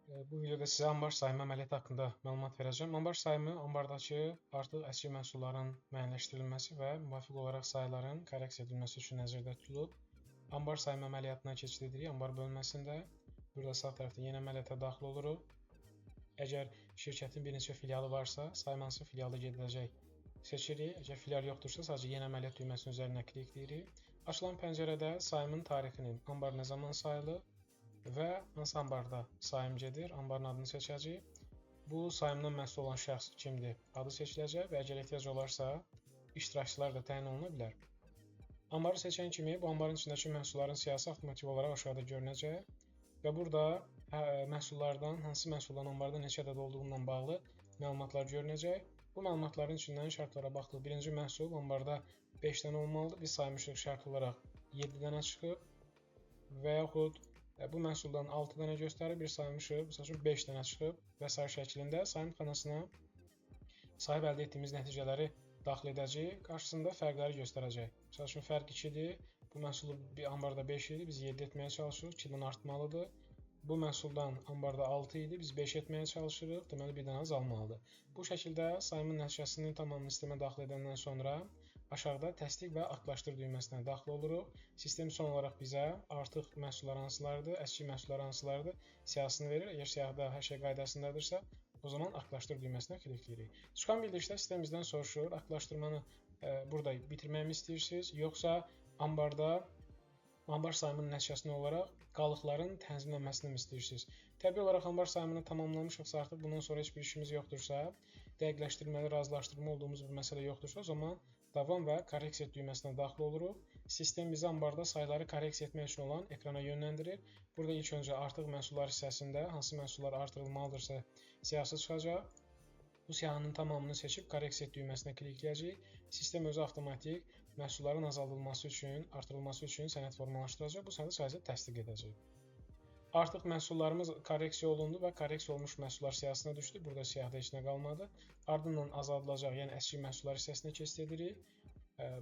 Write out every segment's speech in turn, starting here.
Bu videoda sizə anbar sayımı əməliyyatı haqqında məlumat verəcəm. Anbar sayımı ambardakı artıq əski məhsulların müəyyənləşdirilməsi və müvafiq olaraq sayların korreksiya edilməsi üçün nəzərdə tutulub. Anbar sayımı əməliyyatına keçid edirik. Anbar bölməsində burada sağ tərəfdə yeni əməliyyata daxil oluruq. Əgər şirkətin bir neçə filialı varsa, sayım hansı filialda gediləcək seçirik. Əgər filial yoxdursa, sadəcə yeni əməliyyat düyməsinin üzərinə klikləyirik. Açılan pəncərədə sayımın tarixini, anbar nə zaman sayılır və hansı ambarda sayım gedir, ambarın adını seçəcəyik. Bu sayımdan məsul olan şəxs kimdir, adı seçiləcək və əgər ehtiyac olarsa, iştirakçılar da təyin oluna bilər. Ambarı seçən kimi bu ambarın içindəki məhsulların siyahısı avtomatik olaraq aşağıda görünəcək və burada məhsullardan, hansı məhsuldan ambarda neçə ədəd olduğundan bağlı məlumatlar görünəcək. Bu məlumatların içindən şərtlərə baxdıq. Birinci məhsul ambarda 5 dənə olmalıdır. Biz saymışıq, şərt olaraq 7 dənə çıxıb və yaxud bu məhsuldan 6 dənə göstərir, bir saymışıq, məsəl üçün 5 dənə çıxıb və sair şəklində sayım xanasına sahib əldə etdiyimiz nəticələri daxil edəcəyik. Qarşısında fərqləri göstərəcək. Məsəl üçün fərq 2-dir. Bu məhsulu bir ambarda 5 idi, biz 7 etməyə çalışırıq, 2-dən artmalıdır. Bu məhsuldan ambarda 6 idi, biz 5 etməyə çalışırıq, deməli bir dənə azalmalıdır. Bu şəkildə sayımın nəticəsinin tamamını sistemə daxil edəndən sonra aşağıda təsdiq və aktlaşdır düyməsinə daxil oluruq. Sistem son olaraq bizə artıq məhsullar hansılardır, əski məhsullar hansılardır siyahısını verir. Əgər siyahıda hər şey qaydasındadırsa, o zaman aktlaşdır düyməsinə klikləyirik. Çıxan bildirişdə sistem bizdən soruşur, aktlaşdırmanı burada bitirməyimi istəyirsiniz, yoxsa ambarda anbar sayımının nəticəsində olaraq qalıqların tənzimlənməsini mi istəyirsiniz? Təbii olaraq anbar sayımını tamamlamışıqsa, artıq bundan sonra heç bir işimiz yoxdursa, dəqiqləşdirməli, razılaşdırma olduğumuz bir məsələ yoxdursa, o zaman davam və korreksiya düyməsinə daxil oluruq. Sistem bizi ambarda sayları korreksiya etmək üçün olan ekrana yönləndirir. Burada ilk öncə artıq məhsullar hissəsində hansı məhsullar artırılmalıdırsa siyahısı çıxacaq. Bu siyahının tamamını seçib korreksiya düyməsinə klikləyəcəyik. Sistem özü avtomatik məhsulların azaldılması üçün, artırılması üçün sənəd formalaşdıracaq. Bu sənədi sadəcə təsdiq edəcək. Artıq məhsullarımız korreksiya olundu və korreksiya olmuş məhsullar siyahısına düşdü. Burada siyahıda heç nə qalmadı. Ardından azaldılacaq, yəni əski məhsullar hissəsinə keçid edirik.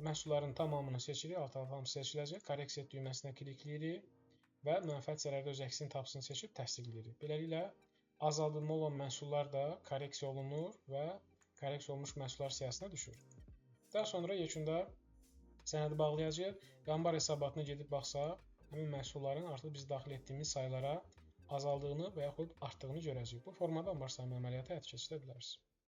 Məhsulların tamamını seçirik, alt-alt hamısı seçiləcək. Korreksiya düyməsinə klikləyirik və mənfəət zərərdə öz əksini tapsın seçib təsdiqləyirik. Beləliklə azaldılma olan məhsullar da korreksiya olunur və korreksiya olunmuş məhsullar siyahısına düşür. Daha sonra yekunda sənədi bağlayacağıq və anbar hesabatına gedib baxsaq, həmin məhsulların artıq biz daxil etdiyimiz saylara azaldığını və yaxud artdığını görəcəyik. Bu formada anbar sayımı əməliyyatı həyata keçirə bilərsiniz.